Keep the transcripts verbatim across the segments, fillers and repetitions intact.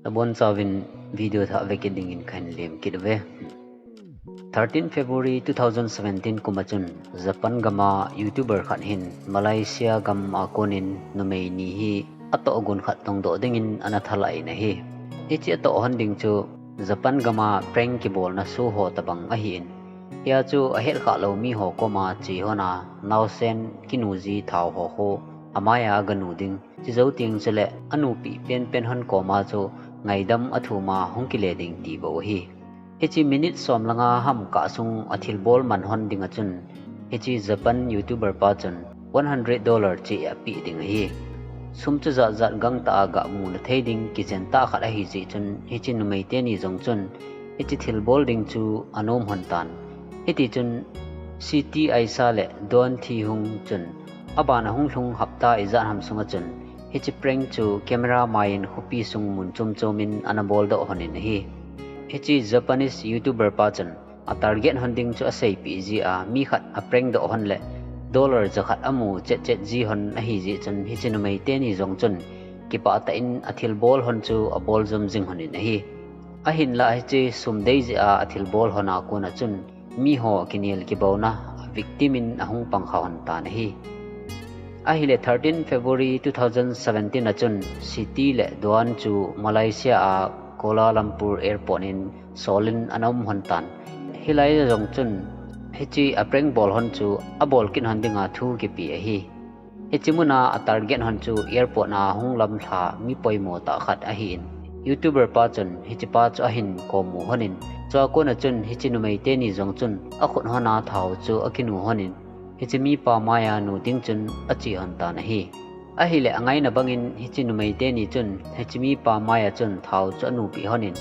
Nabonchauvin video thah vekit dingin kahin lem kit uve. Thirteen February two thousand seventeen kum a chun Japan gam a YouTuber khat hin Malaysia gam a konin numei ni hi atoh gun khat tongdoh dingin ana thalah in ahi. Hiche atoh hon ding chu Japan gam a prank kibolna show ho tabang ahin, hia chu ahet khah lou mi ho koma che hon a, naosen kinu ji thao ho khu amai a aganu ding, chujou teng chule anupi penpen hon koma chu ngaidam athum a hung kile ding ti bou ahi. Hiche minute som le nga ham kah sung a thilbol man hon ding a chun, hiche Japan YouTuber pa chun one hundred dollar cheh apeh ding ahi. Sum chu jat jat gangtah a gamu na thei ding kijen tah khat ahi jeh chun, hiche numei teni jong chun hiche thilbol ding chu anom hon tan. Hiti chun Siti Aisa le Don Thi Hung chun aban a hung lhung hapta ijat ham sunga chun hiche prank chu camera maiin khopi sung mun chom chom in ana boldoh hon in ahi. Hiche Japanese YouTuber pa chun a target hon ding chu aseipeh jia, mi khat a prank doh hon le dollar jakhat amu chet chet ji hon ahi jeh chun, hiche numei teni jong chun kipah tah in a thilbol hon chu abol jom jing hon in ahi. Ahinlah hiche sum dei jeh a a thilbol hon a kon a chun, mi ho kinel kibouna a victim in ahung pang kha hon tan ahi. Ahile thirteen February two thousand seventeen a chun Siti le Don chu Malaysia a Kuala Lumpur Airport in sol in ana um hon tan. Hilai a jong chun hiche a prank bol hon chu abol kit hon dinga thu kipe ahi. Hiche mun a a target hon chu airport a hung lamlha mi poimo tah khat ahin, YouTuber pa chun hiche pa chu ahin komu hon in, chua kon a chun hiche numei teni jong chun akhut hon a thao chu akinu hon in, hiche mipa mai a nu ding chun ache hon tan ahi. Ahile angaina bangin hiche numei teni chun hiche mipa mai a chun thao chu anupeh hon in,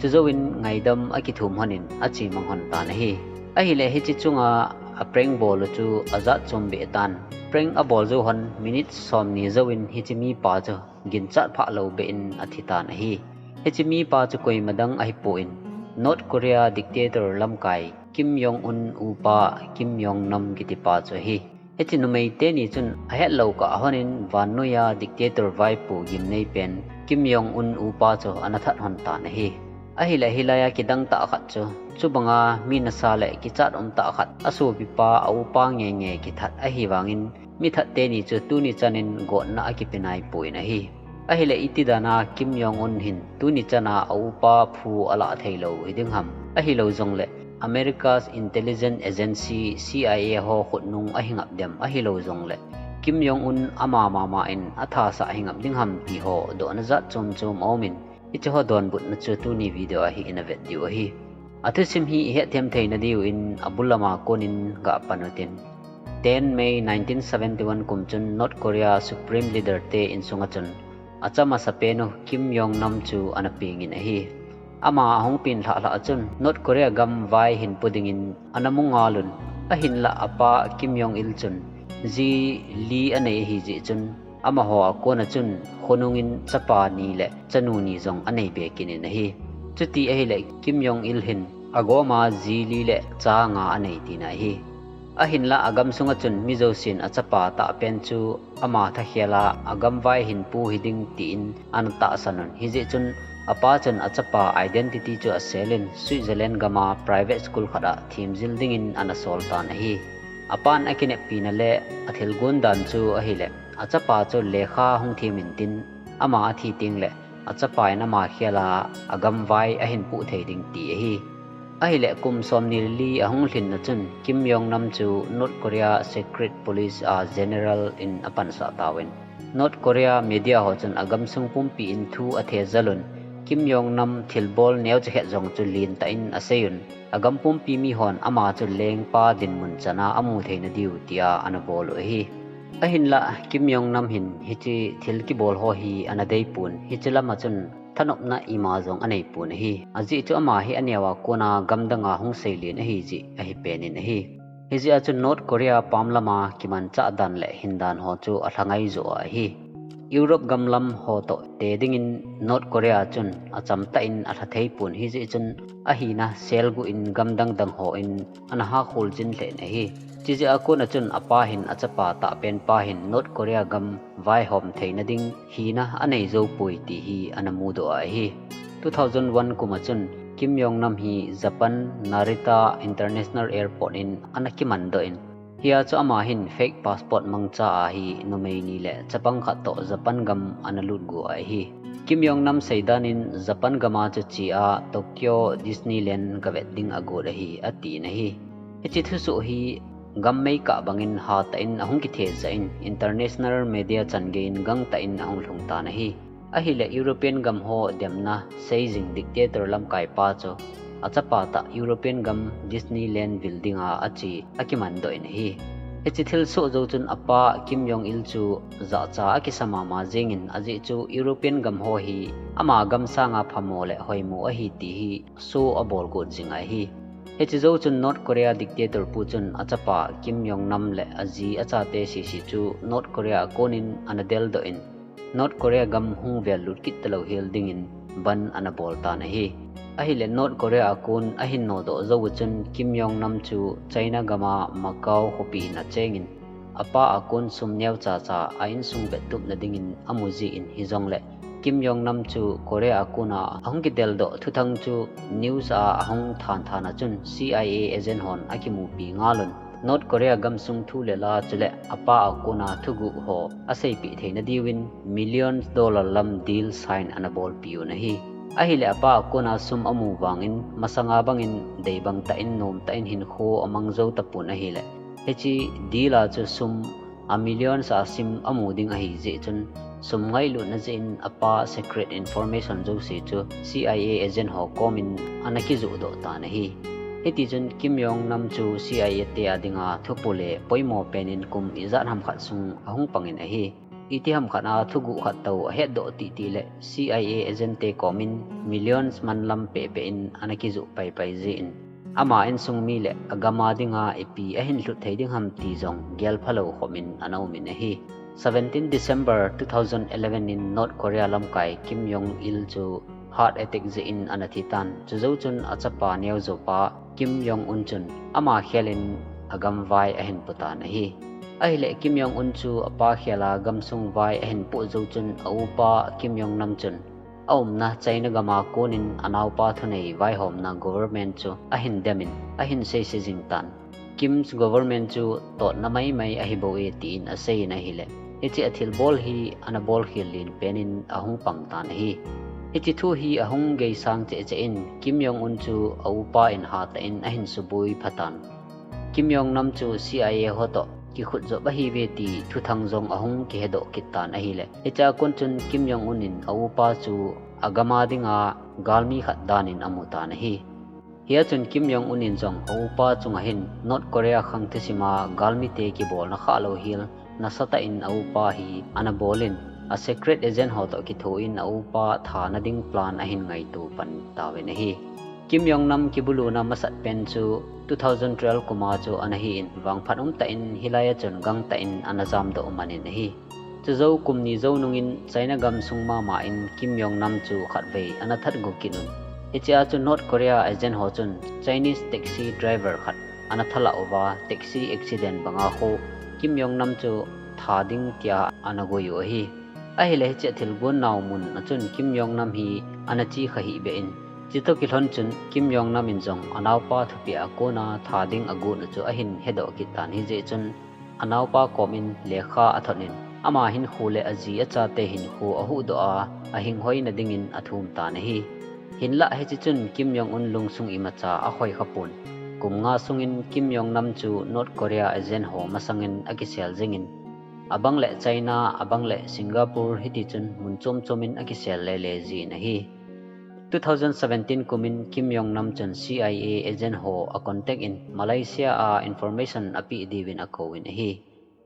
chujou in ngaidam akithum hon in ache mang hon tan ahi. Ahile hiche chunga a prank bol u chu ajat chom beh tan. Prank abol jou hon minute som ni jou in hiche mipa chu ginchat phah lou beh in athi tan ahi. Hiche mipa chu koima dang ahipon, North Korea dictator lamkai Kim Jong Un upa Kim Jong Nam kitipa chu ahi. Hiche numei teni chun ahet lou kah hon in vannoiya dictator vaipo gimnei pen Kim Jong Un upa chu ana that hon tan ahi. Ahile hilai a kidang tah khat chu, chubanga mi nasa le kichat um tah khat asopipa a upa ngeingei kithat ahivangin, mi that teni chu tuni chan in gotna akipe naipon ahi. Ahile iti dan a Kim Jong Un hin tuni chan a a upa phu alah thei lou hiding ham, ahilou jongle America's Intelligence Agency, C I A ho khutnung ahi ngap dem, ahilou jongle Kim Jong Un ama mama in athasah ahi ngap ding ham ti ho dohna jat chom chom aum in, hiche ho donbutna chu tuni video a hi ina vet diu ahi. A thusim hi ihet them theina diuvin abul lama kon in gapan utin. Ten May nineteen seventy-one kum chun North Korea Supreme Leader te insunga chun achama sapen u Kim Jong Nam chu ana peng in ahi. Ama ahung peng lhah lhah a chun North Korea gam vai hinpu dingin ana mu ngal un. Ahinlah apa Kim Jong Il chun ji li anei ahi jeh chun, amaho a kon a chun khonung in chapa ni le chanu ni jong anei be kit in ahi. Chuti ahile Kim Jong Il hin agom a ji li le cha nga anei tina ahi. Ahinlah agamsung a chun mi jousen achapa tahpen chu ama thakhel a agam vai hinpu hiding tin ana tahsan un. Hijeh chun apa chun achapa identity chu asel in Switzerland gam a private school khat a themjil dingin ana sol tan ahi. Apan akineppina le athilgon dan chu ahile, achapa chu lekha hung them intin, ama athi tengle achapa in ama khel a agam vai ahin puh thei ding ti ahi. Ahile kum somni le li ahung lhin na chun Kim Jong Nam chu North Korea Secret Police a General in apansah tauvin, North Korea media ho chun agamsung pumpi in thu athejal un, Kim Jong Nam thilbol neocha khat jong chu lentah in asei un, agam pumpi mihon ama chu lengpa dinmun chan a amu theina diu tia ana bol u ahi. Ahinlah Kim Jong Nam hin hiche thil kibol ho hi ana deipon, hiche lam a chun thanopna ima jong aneipon ahi. Ajeh chu ama hi aneo a kon a gamdang a hung seilen ahi jeh ahi pen in ahi. Hijeh a chun North Korea pam lam a kimanchah dan le hindan ho chu alha ngai joh ahi. Europe gam lam ho toh te dingin North Korea chun achamtah in alha theipon, hijeh chun ahina selguh in gamdang dang hon ana hakhol jin lheh in ahi. Chijeh a kon a chun apa hin achapa tahpen pa hin North Korea gam vaihom theina ding hina anei jou poi ti hi ana mudoh a ahi. Two thousand one kum a chun Kim Jong Nam hi Japan Narita International Airport in ana kimandoh in, hia chu ama hin fake passport mangcha a hi numei ni le chapang khat toh Japan gam ana lut gu a ahi. Kim Jong Nam seidan in Japan gam a chu che a Tokyo Disneyland gavet ding agot ahi, atin ahi. Hiche thusoh hi gam meikah bangin hatah in ahung kithejah in international media chan geiyin gangtah in ahung lhung tan ahi. Ahile European gam ho demna seijing dictator lamkai pa chu achapa tah European gam Disneyland vil dinga ache akimandoh in ahi. Hiche thilsoh jou chun apa Kim Jong Il chu jahcha akisa mama jengin, ajeh chu European gam ho hi ama gam sanga phamo le hoimo ahi ti hi show abol got jing ahi. Hiche jou chun North Korea dictator pu chun achapa Kim Jong Nam le aji achate sese chu North Korea a konin ana deldoh in, North Korea gam hung vellut kit talou hel dingin ban ana bol tan ahi. Ahile North Korea a kon ahin nodoh jou u chun Kim Jong Nam chu China gam a Macau khopi in achengin, apa a kon sum neocha cha a insung vettupna dingin amu jin, hijongle Kim Jong Nam chu Korea a kon a ahung kideldoh thuthang chu news a ahung than than a chun C I A agent hon akimupi ngal un, North Korea gamsung thu le la chule apa a kon a thuguh ho aseipeh theina diuvin millions dollar lam deal sign ana bolpi un ahi. Ahile apa a kon a sum amu vangin masanga bangin deibang tah in, nom tah in hinkho amang jou tapon ahile, hiche deal a chu sum a millions a sim amu ding ahi jeh chun sum ngailutna jeh in apa secret information jouse chu C I A agent ho komin ana kijohdoh tan ahi. Hitichun Kim Jong Nam chu C I A te a dinga thupu le poimo penin kum ijat ham khat sung ahung pangin ahi. Iti ham khat a thuguh khat tou ahetdoh titi le C I A agent te komin millions man lam pehpeh in ana kijoh paipai jin, ama insung mi le agam a dinga ipi ahin lhut thei ding ham ti jong gelphalou khomin ana umin ahi. Seventeen December two thousand eleven in North Korea lamkai Kim Jong Il chu heart attack jeh in ana thi tan. Chujou chun achapa neojo pa Kim Jong Un chun ama khelin agam vai ahin pu tan ahi. Ahile Kim Jong Un chu apa khel a gamsung vai ahin poh jou chun aupa Kim Jong Nam chun aumna China gam a konin anaopa thunei vaihomna government chu ahin demin ahin seise jing tan. Kim's government chu totna maimai ahibou e tin aseiyin ahile, hiche a thilbol hi ana bolkhel len penin ahung pang tan ahi. Hiche thu hi ahung geisang cheh cheh in Kim Jong Un chu aupa in hatah in ahin suboi pha tan. Kim Jong Nam chu C I A ho toh kikhutjop ahiuve ti thuthang jong ahung kihedoh kit tan ahile, hiche a kon chun Kim Jong Un in aupa chu agam a dinga galmi khat danin amu tan ahi. Hia chun Kim Jong Un in jong aupa chunga hin North Korea khang thusim a galmite kibolna khahlou hel nasatah in aupa hi ana bolin, a secret agent ho toh kithoin aupa thana ding plan ahin ngaito pan tauvin ahi. Kim Jong Nam kibuluna masat pen chu two thousand twelve kum a chu ana hin, vangphat umtah in hilai a chun gangtah in ana jamdoh manin ahi. Chujou kum ni jou nungin China gamsung mama in Kim Jong Nam chu khatvei ana thatgu kit un. Hichea chu North Korea agent ho chun Chinese taxi driver khat ana thalah uva, taxi accident banga khu Kim Jong Nam chu tha ding tia ana goi u ahi. Ahile hichea thilgon nau mun a chun Kim Jong Nam hi ana chekha hihbeh in, chutoh kilhon chun Kim Jong Nam in jong anaopa thupeh a kona tha ding agon u chu ahin hedoh kit tan ahijeh chun, anaopa komin lekha athot in, ama hinkho le aji achate hinkho ahuhdoh a, ahing hoina dingin athum tan ahi. Hinlah hiche chun Kim Jong Un lungsung imacha akhoi khapon. Kum nga sungin Kim Jong Nam chu North Korea agent ho masangin akisel jingin, abang le China, abang le Singapore hitichun mun chom chomin akisel lele jin ahi. Two thousand seventeen kumin Kim Jong Nam chun C I A agent ho a contact in Malaysia a information apeh diuvin akouvin ahi.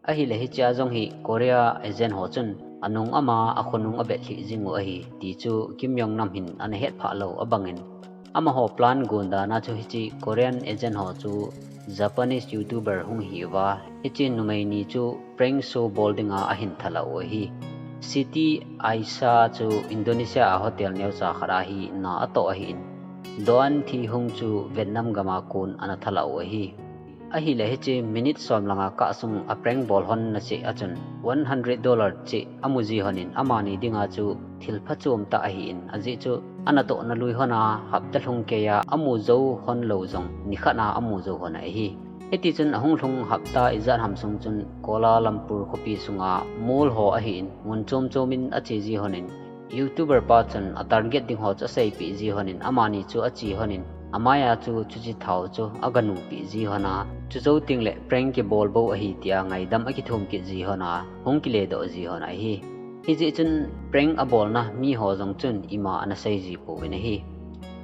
Ahile hichea jong hi Korea agent ho chun anung ama akhonung abetlhih jing u ahi ti chu Kim Jong Nam hin ana hetphah lou abangin, amaho plan gon dana chu hiche Korean agent ho chu Japanese YouTuber hung hiuva, hiche numei ni chu prank show bol dinga ahin thalah u ahi. Siti Aisyah chu Indonesia a hotel neocha khat a hi na atoh ahin, Doan Thi Hung chu Vietnam gama kon ana thalah u ahi. Ahile hiche minute som langa kah sung a prank bol hon na cheh a chun one hundred dollar cheh amu ji hon in amani dinga chu thil phachom tah ahi in ajeh chu ana toh na lui hon a hapta lhung kei a amu jou hon lou jong nikhat na amu jou hon ahi. Hiti chun ahung lhung hapta ijat ham sung chun Kuala Lumpur khopi sunga mall ho ahi in mun chom chom in ache ji hon in YouTuber pa chun a target ding ho chu aseipeh ji hon in amani chu ache hon in amai a chu chuche thao chu aga nupi ji hon a chu jou teng le prank kibol bou ahi tia ngaidam akithum kit ji hon a hung kile doh ji hon ahi. Hijeh chun prank abolna mi ho jong chun ima ana sei ji pouvin ahi.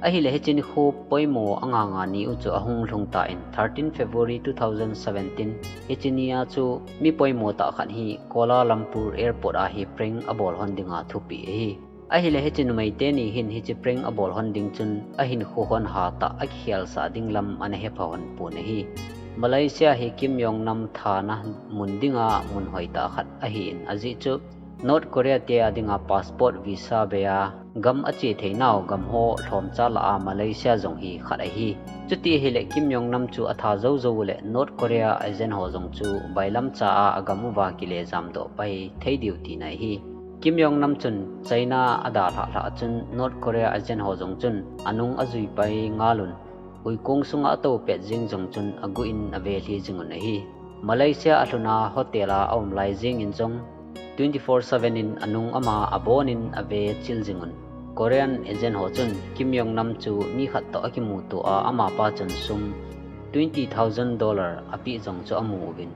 Ahile hiche nikho poimo anga nga ni u chu ahung lhung tan thirteen February two thousand seventeen hiche ni a chu mi poimo tah khat hi Kuala Lumpur Airport a hi prank abol hon dinga thupeh ahi. Ahile hiche numei teni hin hiche prank abol hon ding chun ahinkho hon hatah a kikhel sah ding lam ana hepha hon pon ahi. Malaysia hi Kim Jong Nam thana mun dinga mun hoitah khat ahi in ajeh chu North Korea te a dinga passport visa bei a gam ache thei nau gam ho lhomcha lah a Malaysia jong hi khat ahi. Chuti ahile Kim Jong Nam chu atha jou jou le North Korea agent ho jong chu bailamcha a agam uva kile jamdoh pai thei diu tina ahi. Kim Jong Nam chun China adalhah lhah chun North Korea agent ho jong chun anung ajui pai ngal un. Huikong sunga atou pet jeng jong chun aguh in ave lhi jing un ahi. Malaysia alhun a hotel a aum lai jeng in jong twenty four seven in anung ama abon in ave chil jing un. Korean agent ho chun Kim Jong Nam chu mi khat toh akimuto a amapa chun sum twenty thousand dollar apeh jong chu amu uvin.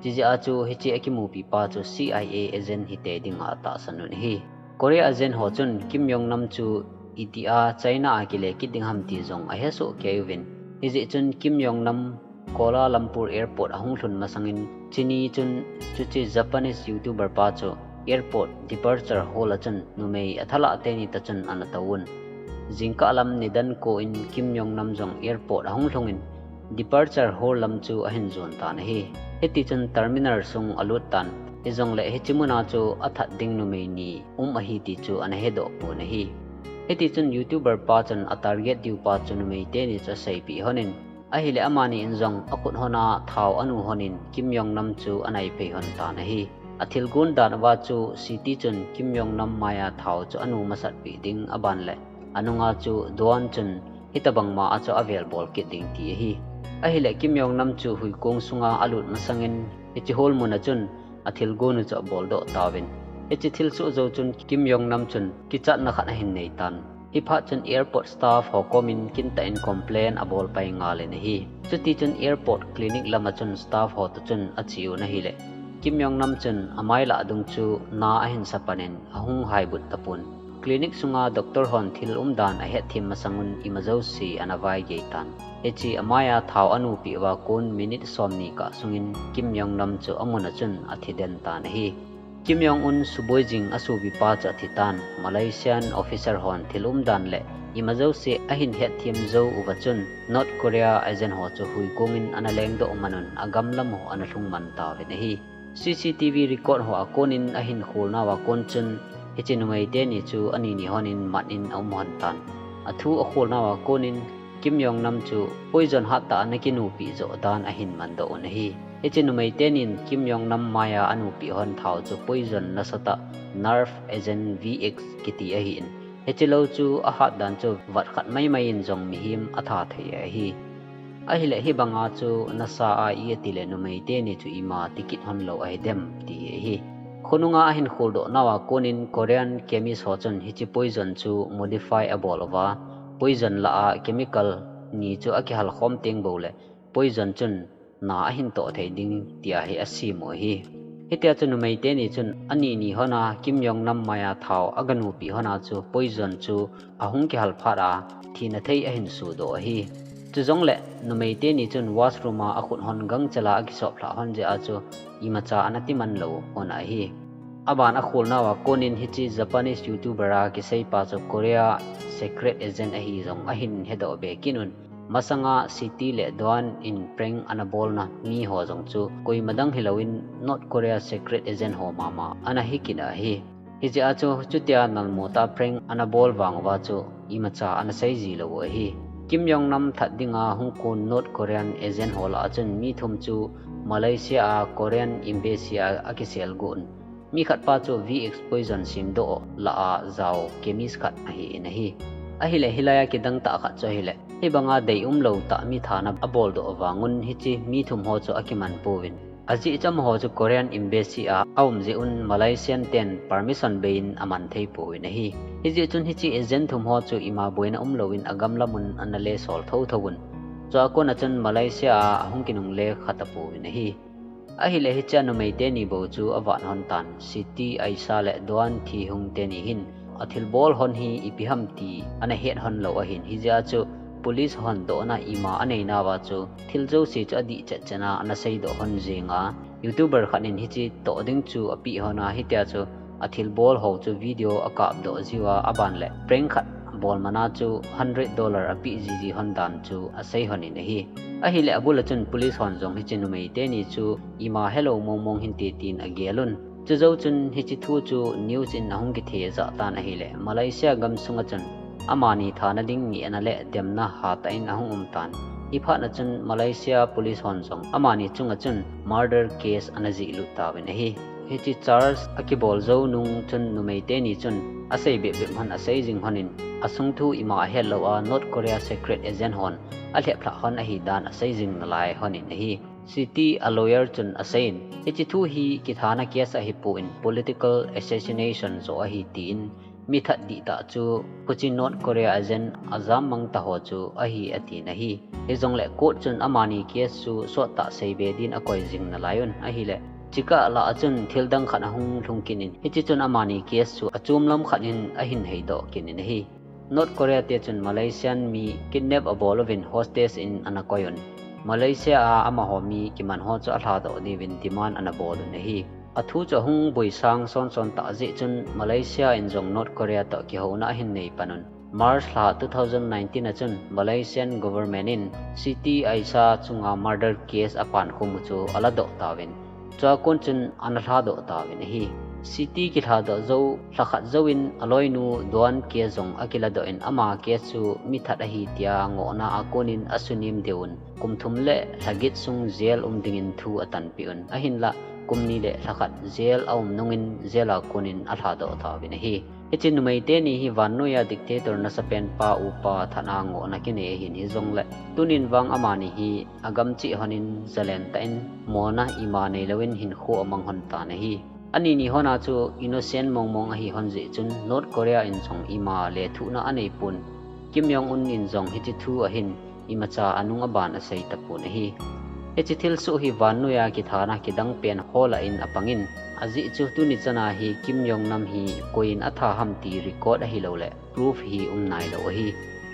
Chijeh a chu hiche akimupi pa chu C I A agent hite dinga atahsan un ahi. Korea agent ho chun Kim Jong Nam chu itia China a kile kit ding ham ti jong ahesoh kei uvin. Hijeh chun Kim Jong Nam Kuala Lumpur Airport ahung lhun masangin chuni chun chuche Japanese YouTuber pa chu Airport Departure Hall a chun numei athalah teni toh chun ana tou un. Jingkah lam nidan ko in Kim Jong Nam jong Airport ahung lhung in Departure Hall lam chu ahin jon tan ahi. Hiti chun terminal sung alut tan. Hijongle hiche muna chu athat ding numei ni um ahi ti chu ana hedoh pon ahi. Hiti chun YouTuber pa chun a target diu pa chu numei teni chu aseipeh hon in Ahile amani in jong akhut hon a thao anu hon in Kim Jong Nam chu anai phei hon tan ahi. Athilgon dan uva chu C T chun Kim Jong Nam mai a thao chu anu masat peh ding aban le anunga chu Doan chun hitobang ma a chu avel bol kit ding ti ahi. Ahile Kim Jong Nam chu huikong sunga alut masangin hiche hall mun a chun athilgon u chu abol doh tauvin. Hiche thilsoh jou chun Kim Jong Nam chun kichatna khat ahin nei tan. Hiphat chun airport staff ho komin kintah in complain abol pai ngal in ahi. Chuti chun airport clinic lama chun staff ho toh chun ache un ahile Kim Jong Nam chun amai lah dung chu na ahin sa pan in ahung haibut tapon. Clinic sunga doctor hon thil umdan ahetthem masang un ima jouse ana vaigei tan. Hiche amai a thao anu peh uva kon minute somni kah sungin Kim Jong Nam chu amun a chun athi den tan ahi. Kim Jong Un suboi jing asuhpi pa chu athi tan, Malaysian officer hon thil umdan le ima jouse ahin hetthem jou uva chun North Korea agent ho chu huikong in ana lengdoh man un agam lam u ana lhung man tauvin ahi. C C T V record ho a kon in ahin khol nauva kon chun hiche numei teni chu ani ni hon in mat in aum hon tan. Athu akhol nauva kon in Kim Jong Nam chu poison hattah a ana kinupi joh dan ahin mandoh un ahi. Hiche numei tenin Kim Jong Nam mai a anupi hon thao chu poison nasatah Nerve Agent V X kiti ahin. Hiche lou chu ahat dan chu vat khat maimai in jong mihem atha thei ahi. Ahile hibanga chu nasa a i ati le numei teni chu ima tikit hon lou ahidem ti ahi. Khonunga ahin kholdoh nauva konin Korean chemist ho chun hiche poison chu modify abol uva, poison lah a chemical ni chu akihal khom teng bou le poison chun na ahin toh thei ding tia hi asem u ahi. Hitia chu numei teni chun ani ni hon a Kim Jong Nam mai a thao aganupi hon a chu poison chu ahung kihal phat a thina thei ahin sodoh ahi. Chujongle numei teni chun washroom a akhut hon gangchel a akisop lhah hon jeh a chu imacha ana timan lou hon ahi. Aban akhol nauva konin hiche Japanese YouTuber a kiseipa chu Korea secret agent ahi jong ahin hedoh be kit un. Masanga C T le Doan in prank ana bolna mi ho jong chu koima dang hilouvin North Korea secret agent ho mama ana hi kit ahi. Hijeh a chu chutia nalmo tah a prank ana bol vang uva chu imacha ana sei ji lou u ahi. Kim Jong Nam that dinga hung kon North Korean agent ho lah a chun mi thum chu Malaysia a Korean embassy a akisel got un. Mi khat pa chu V X poison semdoh lah a jao chemist khat ahi in ahi. Ahile hilai a kidang tah khat chu ahile, hibanga deium lou tah mi thana abol doh vang un hiche mi thum ho chu akiman pouvin. Ajeh chu amaho chu Korean embassy a aum jeh un Malaysian ten permission bei in aman thei pouvin ahi. Hijeh chun hiche agent thum ho chu ima boina um lou in agam lam un ana le sol thotho un. Chua kon a chun Malaysia a ahung kinungle kha tapouvin ahi. Ahile hiche a numei teni bou chu avat hon tan, Siti Aisha le Dawn Thi Hung teni hin athilbol hon hi ipi ham ti ana het hon lou ahin, hijeh a chu police hon dohna ima anei nauva chu thil jouse chu adih chet chet a ana seidoh hon jeng a, YouTuber khat in hiche toh ding chu apeh hon a, hitia chu athilbol ho chu video akap doh jiu a, aban le prank khat bol man a chu hundred dollar apeh jiji hon dan chu asei hon in ahi. Ahile abul a chun police hon jong hiche numei teni chu ima helou mong mong hinte tin agel un. Chujou chun hiche thu chu news in ahung kithe jah tan ahile, Malaysia gamsung a chun amani thana ding ngehna le demna hatah in ahung um tan. Hiphat na chun Malaysia police hon jong amani chung a chun murder case ana jih lut tauvin ahi. Hiche charge akibol jou nung chun numei teni chun asei bep bep hon asei jing hon in, asung thu ima ahet lou a North Korea secret agent hon alhep lhah hon ahi dan asei jing nalai hon in ahi. Siti a lawyer chun asei in, hiche thu hi kithana case ahipon political assassination joh ahi tin, mi that dihtah chu hiche North Korea agent ajam mang ta ho chu ahi atin ahi. Hijongle court chun amani case chu sot tah seibe din akoi jing nalai un ahile, chikah lah a chun thil dang khat ahung lhung kit in, hiche chun amani case chu achom lam khat in ahin heidoh kit in ahi. North Korea te chun Malaysian mi kidnap abol uvin hostage in ana koi un. Malaysia a amaho mi kiman ho chu alhadoh diuvin demand ana bol un ahi. Athu chu ahung boi sang son son tah jeh chun Malaysia in jong North Korea toh kihouna ahin nei pan un. March lha two thousand nineteen a chun Malaysian government in Siti Aisha chunga murder case apankhum u chu aladoh tauvin. Chua kon chun ana lhadoh tauvin ahi. Siti kilhadoh jou lhakhat jouvin aloinu Dawn case jong akiladoh in ama case chu mi that ahi tia ngohna a konin asunem deh un. Kum thum le lha get sung jail um dingin thu atanpeh un. Ahinlah kum ni le lhakhat jail aum nungin jail a konin alhadoh tauvin ahi. Hiche numei teni hi vannoiya dictator nasapen pa upa that a ngohna kinei ahin hijongle, tunin vang amani hi agam cheh honin zalen tah in mona ima neilouvin hinkho amang hon tan ahi. Anini hon a chu innocent mong mong ahi hon jeh chun North Korea in jong ima lethuhna anei pon. Kim Jong Un in jong hiche thu ahin imacha anung aban asei tapon ahi. Hiche thilsoh hi vannoiya kithana kidang pen ho lah in apangin, ajeh chu tuni chana hi Kim Jong Nam hi koiyin atha ham ti record ahilouleh proof hi um nailou ahi.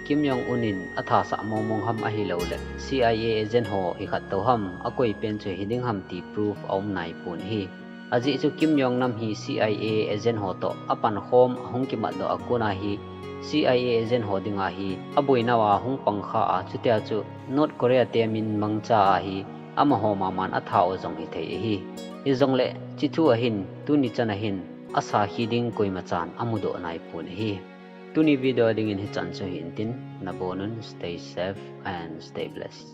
Kim Jong Un in athasah mong mong ham ahilouleh C I A agent ho hikhat tou ham, akoi pen chu hiding ham ti proof aum naipon ahi. Ajeh chu Kim Jong Nam hi C I A agent ho toh apankhom ahung kimatdoh a kona hi C I A agent ho dinga hi aboinauva hung pangkha a, chutia chu North Korea te min mangcha a hi amaho maman atha u jong hithei ahi. Hijongle hiche thu ahin tuni chana hin asakhi ding koimachan amudoh naipon ahi. Tuni video dingin hichan chu hihen tin, nabonun stay safe and stay blessed.